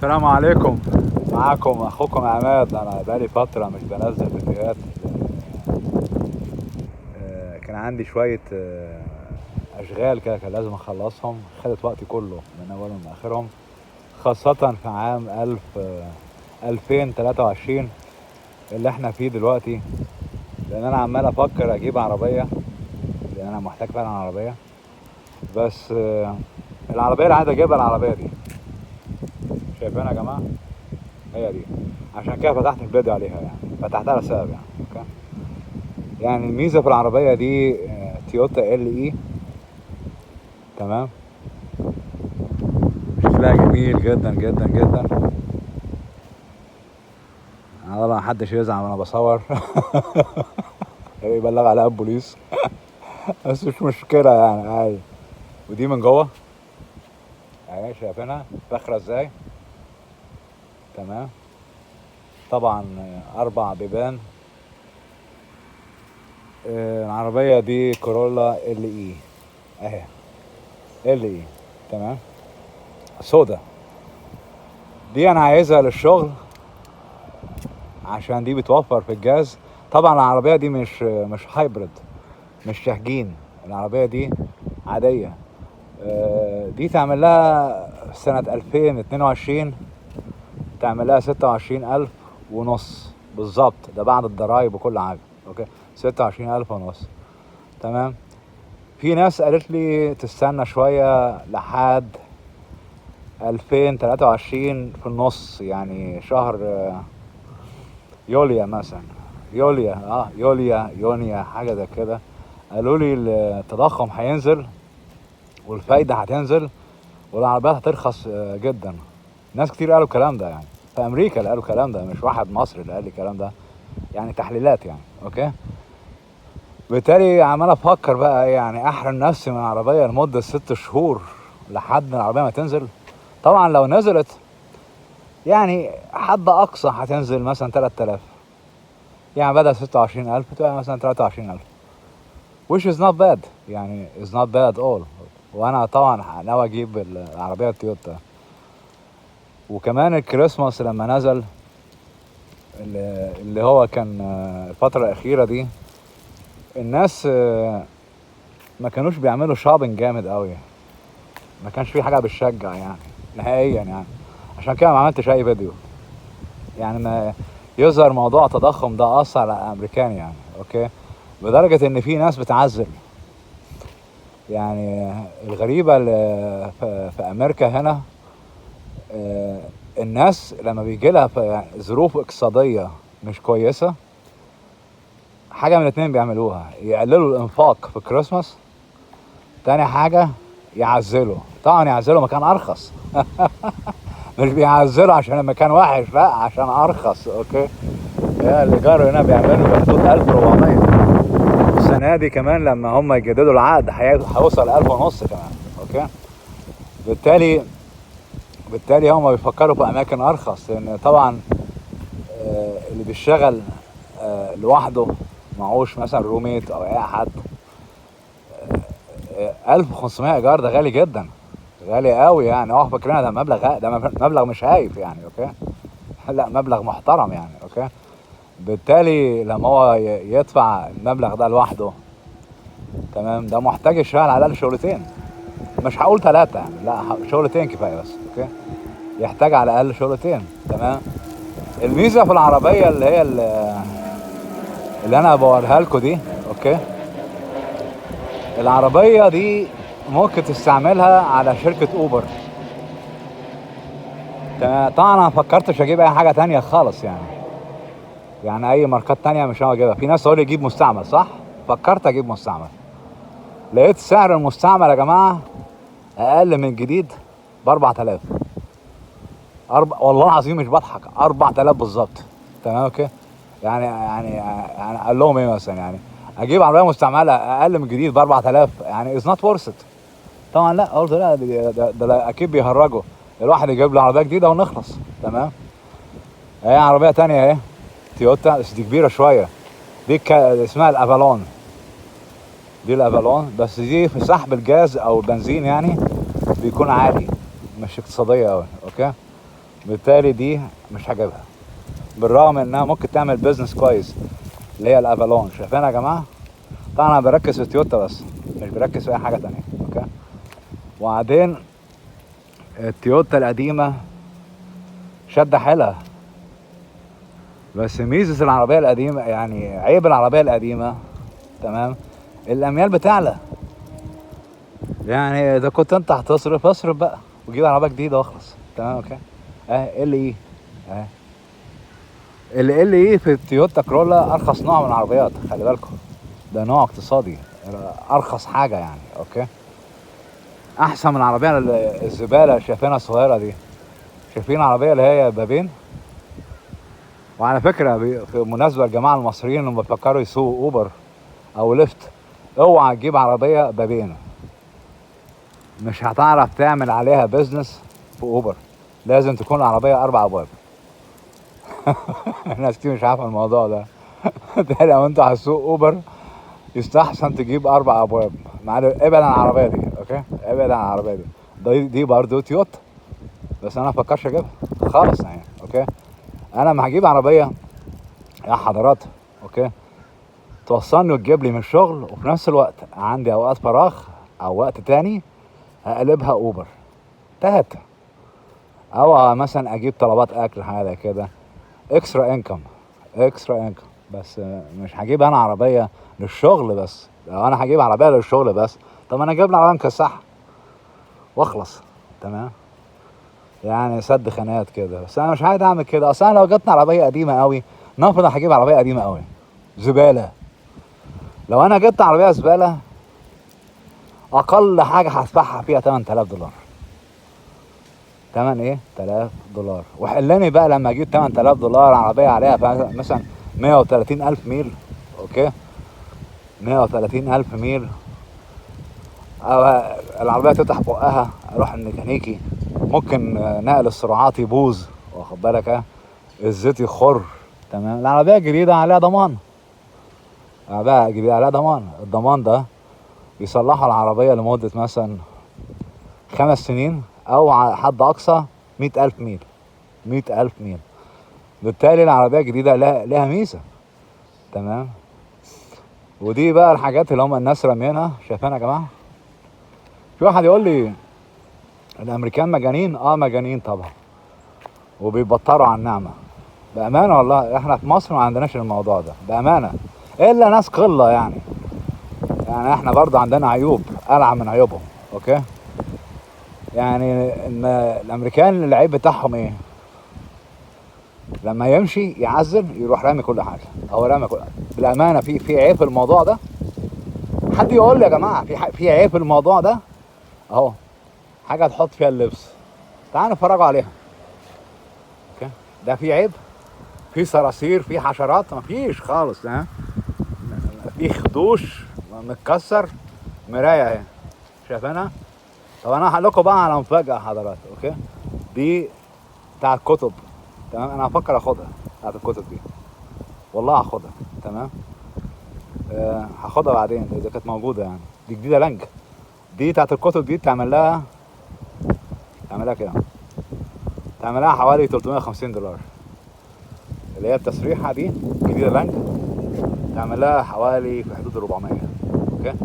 السلام عليكم، معاكم اخوكم عماد. انا بقالي فترة مش بنزل فيديوهات. كان عندي شوية اشغال كده كان لازم اخلصهم، خدت وقتي كله من اولهم لاخرهم، خاصة في عام 2023 اللي احنا فيه دلوقتي، لان انا عمال افكر اجيب عربية، لان انا محتاج فعلا عربية. بس العربية اللي عايز اجيبها العربية دي، شايفينها يا جماعة؟ هي دي، عشان كده فتحت الفيديو عليها، يعني فتحتها لسبب يعني. okay، يعني الميزة في العربية دي تويوتا LE، تمام، شكلها جميل جدا جدا جدا. انا طبعا محدش يزعل وانا بصور يبلغ عليها البوليس بس مش مشكلة يعني، عادي. ودي من جوه اهي، شايفينها فاخره ازاي؟ تمام. طبعا 4 بيبان. العربية دي كورولا LE اهي، LE، تمام، سودا. دي انا عايزها للشغل عشان دي بتوفر في الجاز. طبعا العربية دي مش hybrid، مش تهجين، العربية دي عادية. دي تعمل لها سنة 2022 تعمل لها 26,000 ونص بالظبط، ده بعد الضرايب وكل حاجة. okay، 26,000 ونص، تمام. في ناس قالت لي تستنى شوية لحد 2023 في النص، يعني شهر يوليو مثلا، يوليو، يوليو، يونيو، حاجة زي كده. قالوا لي التضخم هينزل والفايدة هتنزل والعربيات هترخص جدا. ناس كتير قالوا الكلام ده، يعني في امريكا اللي قالوا الكلام ده، مش واحد مصري اللي قال لي الكلام ده، يعني تحليلات يعني. okay، بالتالي عمال افكر بقى يعني احرم نفسي من العربية لمدة 6 شهور لحد العربية ما تنزل. طبعا لو نزلت يعني حد اقصى هتنزل مثلا 3000، يعني بدل 26000 تبقى مثلا 23000، which is not bad، يعني is not bad at all. وانا طبعا ناوي اجيب العربية التويوتا. وكمان الكريسماس لما نزل اللي هو كان الفترة الأخيرة دي، الناس ما كانوش بيعملوا shopping جامد قوي، ما كانش في حاجة بتشجع يعني نهائيا يعني. عشان كده ما عملتش أي فيديو، يعني ما يظهر موضوع التضخم ده أثر على الأمريكان يعني. okay، لدرجة إن في ناس بتعزل. يعني الغريبة اللي في أمريكا هنا، الناس لما بيجي لها ظروف اقتصادية مش كويسة، حاجة من الاتنين بيعملوها: يقللوا الإنفاق في الكريسماس، تاني حاجة يعزلوا. طبعا يعزلوا مكان أرخص مش بيعزلوا عشان المكان وحش، لا عشان أرخص. okay، يا الإيجار هنا بيعملوا بحدود 1400. السنة دي كمان لما هم يجددوا العقد هيوصل ألف ونص كمان. okay، بالتالي هم بيفكروا في أماكن أرخص، لأن طبعا اللي بيشتغل لوحده معهوش مثلا roommate أو أي حد، 1500 إيجار ده غالي جدا، غالي قوي يعني. هو فاكرين ده مبلغ، ده مبلغ مش هايف يعني. okay، لا مبلغ محترم يعني. okay، بالتالي لما هو يدفع المبلغ ده لوحده، تمام، ده محتاج يشتغل على الأقل شغلتين، مش هقول 3 يعني، لا شغلتين كفاية بس. okay، يحتاج على الأقل شغلتين، تمام. الميزة في العربية اللي هي اللي أنا بوريها لكم دي، okay، العربية دي ممكن تستعملها على شركة أوبر، تمام. طبعا أنا ما فكرتش أجيب أي حاجة تانية خالص يعني، يعني أي ماركات تانية مش هاوي أجيبها. في ناس تقول لي جيب مستعمل، صح؟ فكرت أجيب مستعمل، لقيت سعر المستعمل يا جماعة أقل من الجديد ب4000. والله العظيم مش بضحك، 4000 بالظبط، تمام. okay، يعني قال لهم إيه مثلا، يعني أجيب عربية مستعملة أقل من الجديد ب4000، يعني is not worth it. طبعا لا، قلت لا، ده أكيد بيهرجوا، الواحد يجيب له عربية جديدة ونخلص، تمام. هي عربية تانية أهي، تويوتا، بس دي كبيرة شوية، دي اسمها الأفالون، دي الأفالون، بس دي في سحب الجاز أو البنزين يعني بيكون عالي، مش اقتصادية أوي. okay، بالتالي دي مش هجيبها، بالرغم انها ممكن تعمل business كويس، اللي هي الافالون. شايفينها يا جماعة؟ طبعا انا بركز في تويوتا بس، مش بركز في اي حاجة تانية. okay. وبعدين التويوتا القديمة شد حيلها، بس ميزة العربية القديمة، يعني عيب العربية القديمة، تمام، الاميال بتعلى. يعني اذا كنت انت هتصرف اصرف بقى وجيب عربية جديدة واخلص. تمام. okay. ال اي اه ال LE في التويوتا كرولا ارخص نوع من العربيات، خلي بالكم ده نوع اقتصادي، ارخص حاجة يعني. okay. احسن من العربية الزبالة اللي شايفينها الصغيرة دي. شايفين العربية اللي هي بابين؟ وعلى فكرة في مناسبة الجماعة المصريين اللي بيفكروا يسوقوا اوبر او ليفت، اوعى تجيب عربية بابين، مش هتعرف تعمل عليها business في اوبر. لازم تكون العربية 4 ابواب. ناس كتير مش عارفه الموضوع ده. ده لو انت هتسوق اوبر يستحسن تجيب 4 ابواب. معلش ابعد عن العربية دي. okay، ابعد عن العربية دي. دي برضه تويوتا، بس انا ما بفكرش اجيبها خالص يعني. okay، انا ما هجيب عربية يا حضرات، okay، توصلني وتجيب لي من الشغل، وفي نفس الوقت عندي اوقات فراغ او وقت تاني هقلبها اوبر. انتهت. او مثلا اجيب طلبات اكل حاجة كده، extra income، extra income. بس مش هجيب انا عربية للشغل بس. لو انا هجيب عربية للشغل بس، طب انا اجيب لي عربية مكسحه واخلص. تمام، يعني سد خانات كده. بس انا مش عايز اعمل كده. اصل انا لو جبت عربية قديمة قوي، نفرض هجيب عربية قديمة قوي زبالة، لو انا جبت عربية زبالة اقل حاجة هدفعها فيها 8000 دولار. تمن ايه؟ 3000 دولار. وحلني بقى لما اجيب 8000 دولار عربية عليها مثلا 130,000 ميل. okay، 130,000 ميل، أو العربية تفتح بقها اروح الميكانيكي، ممكن نقل السرعات يبوظ، واخد بالك، ها الزيت يخر. تمام. العربية الجديدة عليها ضمان، العربية الجديدة عليها ضمان. الضمان ده بيصلحوا العربية لمدة مثلا 5 سنين أو حد أقصى 100,000 ميل. 100,000 ميل. بالتالي العربية الجديدة لها ميزة. تمام. ودي بقى الحاجات اللي هم الناس رامينها. شايفينها يا جماعة؟ في واحد يقول لي الأمريكان مجانين. مجانين طبعا، وبيبطروا على النعمة. بأمانة والله احنا في مصر ما عندناش الموضوع ده بأمانة، إلا ناس قلة يعني. يعني احنا برضه عندنا عيوب ألعب من عيوبهم. okay، يعني الأمريكان العيب بتاعهم إيه؟ لما يمشي يعزل يروح رامي كل حاجة، أو رامي كل حاجة. بالأمانة في عيب في الموضوع ده؟ حد يقول لي يا جماعة في عيب في الموضوع ده؟ أهو حاجة تحط فيها اللبس، تعالوا نتفرجوا عليها. okay، ده في عيب؟ في صراصير، في حشرات؟ مفيش خالص. ها، في خدوش متكسر، مراية اهي شايفينها. طب انا هقول لكم بقى على مفاجأة حضرات. okay، دي بتاع الكتب. تمام، انا هفكر اخدها بتاعت الكتب دي، والله هاخدها. تمام، هاخدها بعدين اذا كانت موجودة يعني. دي جديدة لانج، دي بتاعت الكتب دي تعمل لها كام؟ تعمل لها حوالي 350 دولار. اللي هي التسريحة دي جديدة لانج، تعمل لها حوالي في حدود 400. okay،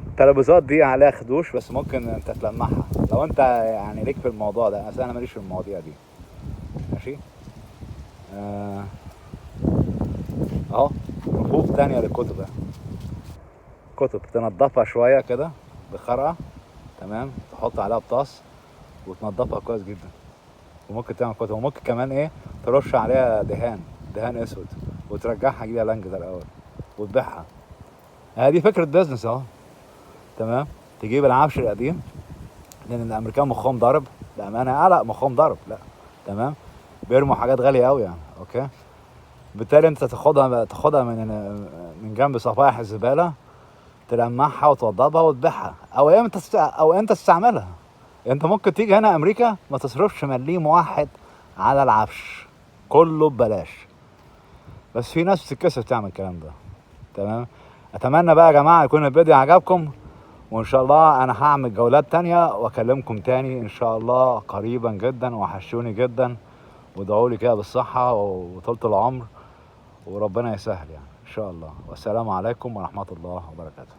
الترابيزات دي عليها خدوش، بس ممكن انت تلمعها لو انت يعني ليك في الموضوع ده. اصل انا ماليش في المواضيع دي. ماشي، اهو رفوف تانية للكتب اهي. كتب تنضفها شوية كده بخرقة، تمام، تحط عليها بطاس وتنضفها كويس جدا، وممكن تعمل كتب، وممكن كمان ايه ترش عليها دهان اسود وترجعها جديدة لانج زي الاول وتبيعها. دي فكرة business اهو. تمام، تجيب العفش القديم، لان الامريكان مخهم ضرب بامانه. لا مخهم ضرب، لا تمام، بيرموا حاجات غالية قوي يعني. okay، بالتالي انت تاخدها من جنب صفائح الزبالة، تلمعها وتوضبها وتبيعها، او انت تستعملها. انت ممكن تيجي هنا امريكا ما تصرفش مليم واحد على العفش، كله ببلاش. بس في ناس بتتكسف تعمل الكلام ده. تمام، اتمنى بقى يا جماعة يكون الفيديو عجبكم، وان شاء الله انا هعمل جولات تانية واكلمكم تاني ان شاء الله قريبا جدا. وحشوني جدا، وادعوا لي كده بالصحة وطولة العمر، وربنا يسهل يعني ان شاء الله. والسلام عليكم ورحمة الله وبركاته.